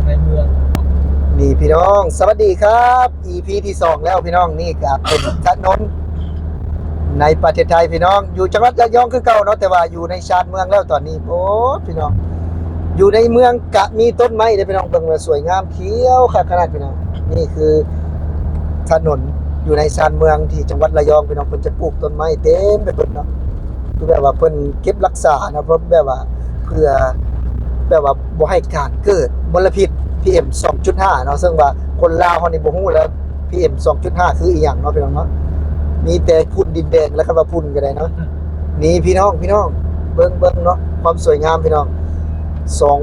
ໃນເມືອງ. ນີ້ພີ່ນ້ອງ ສະຫວັດດີຄັບ ອີພີທີສອງແລ້ວພີ່ນ້ອງ. ນີ້ກໍເປັນຖະໜົນໃນປະເທດໄທພີ່ນ້ອງ ຢູ່ຈັງຫວັດລະຍອງຄືເກົ່າເນາະ ແຕ່ວ່າຢູ່ໃນຊານເມືອງແລ້ວຕອນນີ້. ໂອ້ ພີ່ນ້ອງ ຢູ່ໃນເມືອງກະມີຕົ້ນໄມ້ເດ້ພີ່ນ້ອງ ເບິ່ງວ່າສວຍງາມຂຽວຄັກຂະໜາດພີ່ນ້ອງ. ນີ້ຄືຖະໜົນຢູ່ໃນຊານເມືອງທີ່ຈັງຫວັດລະຍອງພີ່ນ້ອງ ເພິ່ນຈະປູກຕົ້ນໄມ້ເຕັມໄປເບິດເນາະ ຄືແບບວ່າເພິ່ນເກັບຮັກສາເນາະ ເພື່ອແບບວ່າ ເພື່ອແບບວ່າບໍ່ໃຫ້ການເກີດມົນລະພິດ ພີເອັມສອງຈຸດຫ້າເນາະ ເຊິ່ງວ່າຄົນລາວເຮົານີ້ບໍ່ຮູ້ແລ້ວ ພີເອັມສອງຈຸດຫ້າ ຄືອີ່ຫຍັງເນາະພີ່ນ້ອງເນາະ ມີແຕ່ຝຸ່ນດິນແດງ ແລ້ວຄັນວ່າຝຸ່ນກໍໄດ້ເນາະ. ນີ້ພີ່ນ້ອງ ພີ່ນ້ອງ ເບິ່ງ ເບິ່ງເນາະ ຄວາມສວຍງາມພີ່ນ້ອງ ສອງ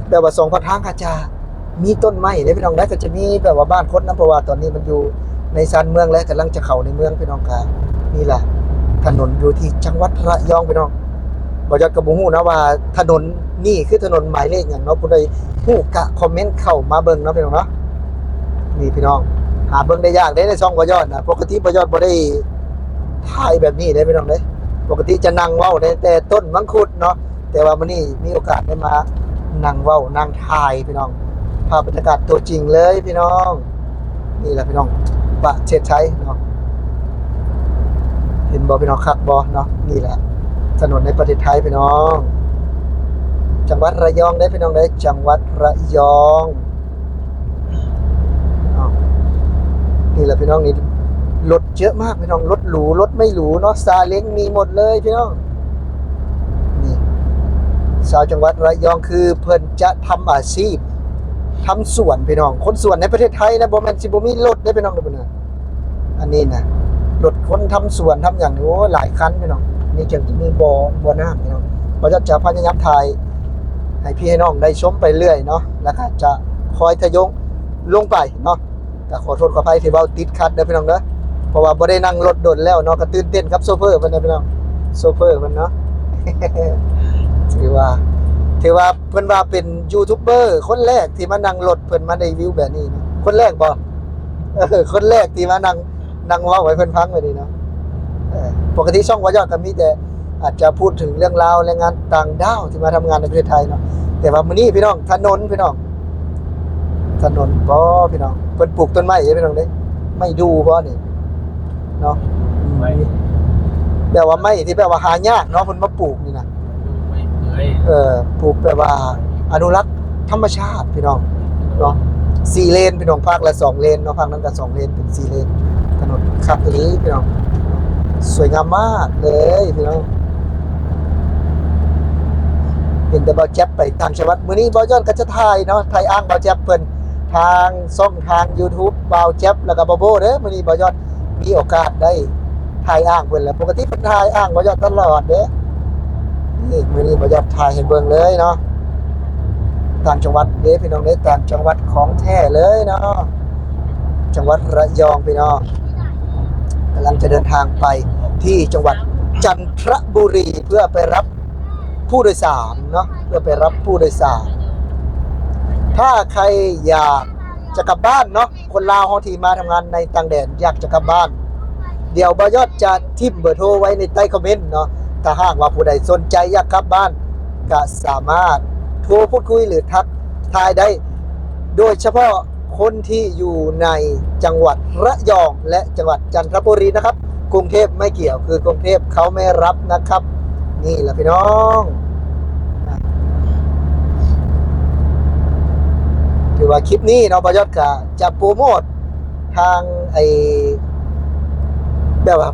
ແບບວ່າສອງຂ້າງທາງກໍຈະມີຕົ້ນໄມ້ເດ້ພີ່ນ້ອງເດ້ ກໍຈະມີແບບວ່າບ້ານຄົນນຳ ເພາະວ່າຕອນນີ້ມັນຢູ່ໃນຊານເມືອງ ແລະ ກຳລັງຈະເຂົ້າໃນເມືອງພີ່ນ້ອງ. ກໍນີ້ລະ ຖະໜົນຢູ່ທີ່ຈັງຫວັດລະຍອງພີ່ນ້ອງ. ບ່າວຍອດກໍບໍ່ຮູ້ນະວ່າຖະໜົນນີ້ຄືຖະໜົນໝາຍເລກຫຍັງເນາະ ຜູ້ໃດຮູ້ກະຄອມເມັນເຂົ້າມາເບິ່ງເນາະພີ່ນ້ອງເນາະ. ນີ້ພີ່ນ້ອງ ຫາເບິ່ງໄດ້ຍາກເດ້ໃນຊ່ອງບ່າວຍອດນະ ປົກກະຕິບ່າວຍອດບໍ່ໄດ້ຖ່າຍແບບນີ້ເດ້ພີ່ນ້ອງເດ້ ປົກກະຕິຈະນັ່ງເວົ້າໄດ້ແຕ່ຕົ້ນມັງຄຸດເນາະ ແຕ່ວ່າມື້ນີ້ມີໂອກາດໄດ້ມານັ່ງເວົ້ານັ່ງຖ່າຍພີ່ນ້ອງ ພາບບັນຍາກາດຕົວຈິງເລີຍພີ່ນ້ອງ. ນີ້ແຫຼະພີ່ນ້ອງ ປະເທດໄທເນາະ ເຫັນບໍ່ພີ່ນ້ອງ ຄັກບໍ່ເນາະ. ນີ້ແຫຼະຖະໜົນໃນປະເທດໄທພີ່ນ້ອງ ຈັງຫວັດລະຍອງເດ້ພີ່ນ້ອງເດ້ ຈັງຫວັດລະຍອງ. ອ້າວ ນີ້ແຫຼະພີ່ນ້ອງ ນີ້ລົດເຍອະມາກພີ່ນ້ອງ ລົດຫຼູ ລົດໄມ່ຫຼູເນາະ ຊາເລັງມີໝົດເລີຍພີ່ນ້ອງ. ນີ້ ຊາວຈັງຫວັດລະຍອງ ຄືເພິ່ນຈະທຳອາຊີບທຳສວນພີ່ນ້ອງ ຄົນສວນໃນປະເທດໄທນະ ບໍ່ແມ່ນຊິບໍ່ມີລົດເດ້ພີ່ນ້ອງເດີ. ອັນນີ້ນະ ລົດຄົນທຳສວນທຳຫຍັງນີ້ ໂອ້ ຫຼາຍຄັນພີ່ນ້ອງ. ນີ້ຈຶ່ງຈະມີບໍ່ ບໍ່ນ້ຳພີ່ນ້ອງ ບ່າວຍອດຈະພະຍາຍາມຖ່າຍໃຫ້ພີ່ໃຫ້ນ້ອງໄດ້ຊົມໄປເລື້ອຍເນາະ ແລ້ວກໍຈະຄ່ອຍທະຍົງລົງໄປເນາະ. ກໍຂໍໂທດຂໍອະໄພທີ່ເວົ້າຕິດຂັດເດີພີ່ນ້ອງເດີ ເພາະວ່າບໍ່ໄດ້ນັ່ງລົດດົນແລ້ວເນາະ ກໍຕື່ນເຕັ້ນກັບໂຊເຟີເພິ່ນນະພີ່ນ້ອງ ໂຊເຟີເພິ່ນເນາະ. ຖືວ່າ ຖືວ່າເພິ່ນວ່າເປັນຢູທູບເບີຄົນແລກທີ່ມານັ່ງລົດ ເພິ່ນມາໄດ້ວິວແບບນີ້ເນາະ ຄົນແລກບໍ່? ເອີ ຄົນແລກທີ່ມານັ່ງ ນັ່ງເວົ້າໃຫ້ເພິ່ນຟັງແບບນີ້ເນາະ. ເອີ ປົກກະຕິຊ່ອງບ່າວຍອດກໍມີແຕ່ອາດຈະພູດເຖິງເລື່ອງລາວແຮງງານຕ່າງດ້າວທີ່ມາທຳງານໃນປະເທດໄທເນາະ ແຕ່ວ່າມື້ນີ້ພີ່ນ້ອງ ຖະໜົນພີ່ນ້ອງ ຖະໜົນບໍ່ພີ່ນ້ອງ ເພິ່ນປູກຕົ້ນໄມ້ເດ້ພີ່ນ້ອງເດ້ ໄມ້ດູ່ບໍ່ນີ້ເນາະ ໄມ້ ແບບວ່າໄມ້ທີ່ແບບວ່າຫາຍາກເນາະ ເພິ່ນມາປູກນີ້ນະ ເອີ ປູກແບບວ່າອະນຸລັກທຳມະຊາດພີ່ນ້ອງເນາະ. ສີ່ເລນພີ່ນ້ອງ ພາກລະສອງເລນເນາະ ພາກນັ້ນກໍສອງເລນ ເປັນສີ່ເລນ ຖະໜົນຄັກອີ່ຫຼີພີ່ນ້ອງ ສວຍງາມມາກເລີຍພີ່ນ້ອງ. ເຫັນແຕ່ບ່າວແຈັບໄປຕ່າງຈັງຫວັດ ມື້ນີ້ບ່າວຍອດກໍຈະຖ່າຍເນາະ ຖ່າຍອ້າງບ່າວແຈັບເພິ່ນ ທາງຊ່ອງທາງຢູທູບບ່າວແຈັບ ແລ້ວກໍບ່າວໂບ້ເດີ. ມື້ນີ້ບ່າວຍອດ ມີໂອກາດໄດ້ຖ່າຍອ້າງເພິ່ນ ແລ້ວປົກກະຕິເພິ່ນຖ່າຍອ້າງບ່າວຍອດຕະຫຼອດເດ້. ນີ້ ມື້ນີ້ບ່າວຍອດຖ່າຍໃຫ້ເບິ່ງເລີຍເນາະ ຕ່າງຈັງຫວັດເດ້ພີ່ນ້ອງເດ້ ຕ່າງຈັງຫວັດຂອງແທ້ເລີຍເນາະ ຈັງຫວັດລະຍອງພີ່ນ້ອງ. ກຳລັງຈະເດີນທາງໄປທີ່ຈັງຫວັດຈັນທະບູລີ ເພື່ອໄປຮັບຜູ້ໂດຍສານເນາະ ເພື່ອໄປຮັບຜູ້ໂດຍສານ. ຖ້າໃຄຢາກຈະກັບບ້ານເນາະ ຄົນລາວເຮົາທີ່ມາທຳງານໃນຕ່າງແດນ ຢາກຈະກັບບ້ານ ດຽວບ່າວຍອດຈະຖິ້ມເບີໂທໄວ້ໃນໃຕ້ຄອມເມັນເນາະ. ຖ້າຫາກວ່າຜູ້ໃດສົນໃຈຢາກກັບບ້ານ ກະສາມາດໂທພູດຄຸຍ ຫຼື ທັກທາຍໄດ້ ໂດຍສະເພາະຄົນທີ່ຢູ່ໃນຈັງຫວັດລະຍອງ ແລະ ຈັງຫວັດຈັນທະບູລີນະຄັບ. ກຸງເທບໄມ່ກ່ຽວ ຄືກຸງເທບເຂົາໄມ່ຮັບນະຄັບ. ນີ້ລະພີ່ນ້ອງ ຖືວ່າຄລິບນີ້ເນາະ ບ່າວຍອດກະຈະໂປຣໂມດ ທາງໄອ້ ແບບວ່າ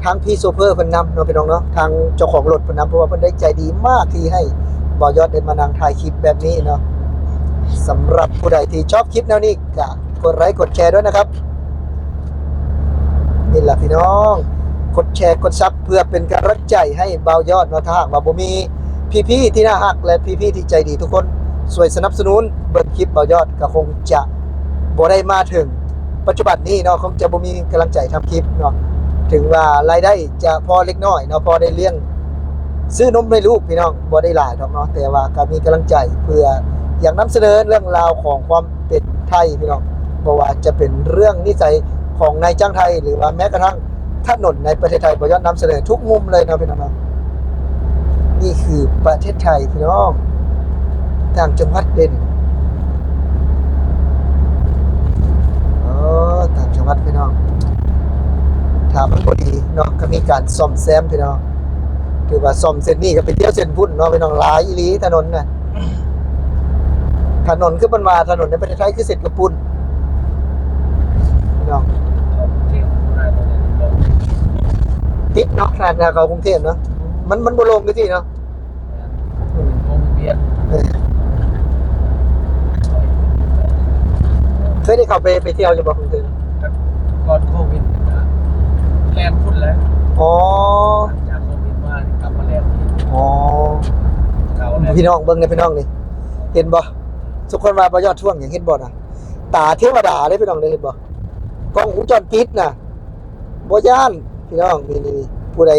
ທາງພີ່ໂຊເຟີເພິ່ນນຳເນາະ ພີ່ນ້ອງເນາະ ທາງເຈົ້າຂອງລົດເພິ່ນນຳ ເພາະວ່າເພິ່ນໄດ້ໃຈດີມາກທີ່ໃຫ້ບ່າວຍອດໄດ້ມານັ່ງຖ່າຍຄລິບແບບນີ້ເນາະ. ສຳລັບຜູ້ໃດທີ່ຊອບຄລິບແນວນີ້ ກໍກົດໄລກົດແຊດ້ວຍນະຄັບ. ນີ້ລະພີ່ນ້ອງ ກົດແຊກົດຊັບ ເພື່ອເປັນກຳລັງໃຈໃຫ້ບ່າວຍອດເນາະ. ຖ້າຫາກວ່າບໍ່ມີ ພີ່ໆທີ່ໜ້າຮັກ ແລະ ພີ່ໆທີ່ໃຈດີທຸກຄົນ ຊ່ວຍສະໜັບສະໜູນເບິ່ງຄລິບບ່າວຍອດ ກໍຄົງຈະບໍ່ໄດ້ມາເຖິງປັດຈຸບັນນີ້ເນາະ ຄົງຈະບໍ່ມີກຳລັງໃຈທຳຄລິບເນາະ. ເຖິງວ່າລາຍໄດ້ຈະພໍເລັກນ້ອຍເນາະ ພໍໄດ້ລ້ຽງຊື້ນົມໃຫ້ລູກພີ່ນ້ອງ ບໍ່ໄດ້ຫຼາຍດອກເນາະ ແຕ່ວ່າກໍມີກຳລັງໃຈເພື່ອຢາກນຳສະເໜີເລື່ອງລາວຂອງຄວາມເປັນໄທພີ່ນ້ອງ ບໍ່ວ່າຈະເປັນເລື່ອງນິໄສຂອງນາຍຈ້າງໄທ ຫຼືວ່າແມ້ກະທັ່ງ ຖະໜົນໃນປະເທດໄທ ບ່າວຍອດນຳສະເໜີທຸກມຸມເລີຍເນາະພີ່ນ້ອງເນາະ. ນີ້ຄືປະເທດໄທພີ່ນ້ອງ ຕ່າງຈັງຫວັດເດ້ ນີ້ ມັນບໍ່ດີເນາະ ກໍມີການສ້ອມແຊມພີ່ນ້ອງ. ຖືວ່າສ້ອມເສັ້ນນີ້ກໍໄປທ່ຽວເສັ້ນພຸ້ນເນາະພີ່ນ້ອງ ຫຼາຍອີ່ຫຼີຖະໜົນນະ. ຖະໜົນ ຄືເພິ່ນວ່າຖະໜົນໃນປະເທດໄທຄືເສັ້ນກະປຸ້ນພີ່ນ້ອງ. ຕິດເນາະ ຖ້າ ຖ້າເຂົ້າກຸງເທບເນາະ ມັນ ມັນບໍ່ລົງຈັ່ງຊີ້ເນາະ. ແມ່ນ ວົງວຽນ ເອີ ເຄີຍໄດ້ເຂົ້າໄປ ໄປທ່ຽວຢູ່ບໍ່ ກຸງເທບ? ກ່ອນໂຄວິດກໍແລ່ນພຸ້ນແຫຼະ. ອໍ ຫຼັງຈາກໂຄວິດມານີ້ກັບມາແລ່ນອີກ. ອໍ ເກົ່າແລ້ວ ພີ່ນ້ອງເບິ່ງເດ້ພີ່ນ້ອງນີ້ ເຫັນບໍ່? ສົມມຸດວ່າບໍ່ຍອດທວງຫຍັງ ເຫັນບໍ່ນະ? ຕາເທວະດາເດ້ພີ່ນ້ອງເດ້ ເຫັນບໍ່? ກ້ອງວົງຈອນປິດນະ ບໍ່ຢ້ານພີ່ນ້ອງ. ນີ້ໆ ຜູ້ໃດ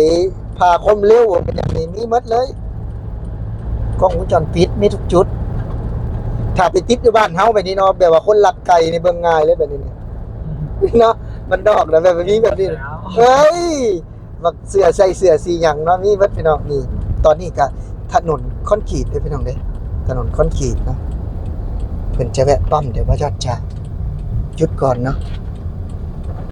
ພາຄວາມເລັວເປັນຫຍັງນີ້ ມີໝົດເລີຍ. ກ້ອງວົງຈອນປິດມີທຸກຈຸດ. ຖ້າໄປຕິດຢູ່ບ້ານເຮົາແບບນີ້ເນາະ ແບບວ່າຄົນລັກໄກ່ນີ້ເບິ່ງງ່າຍເລີຍແບບນີ້ນີ້ເນາະ. ບ້ານນອກນະ ແບບມີແບບນີ້ ເອີຍ ມັກເສື້ອ ໃສ່ເສື້ອສີຫຍັງເນາະ ມີເບິດພີ່ນ້ອງ. ນີ້ ຕອນນີ້ກະຖະໜົນຄອນກຣີດເດ້ພີ່ນ້ອງເດ້ ຖະໜົນຄອນກຣີດເນາະ. ເພິ່ນຈະແວະປ້ຳ ດຽວບ່າວຍອດຈະຢຸດກ່ອນເນາະ.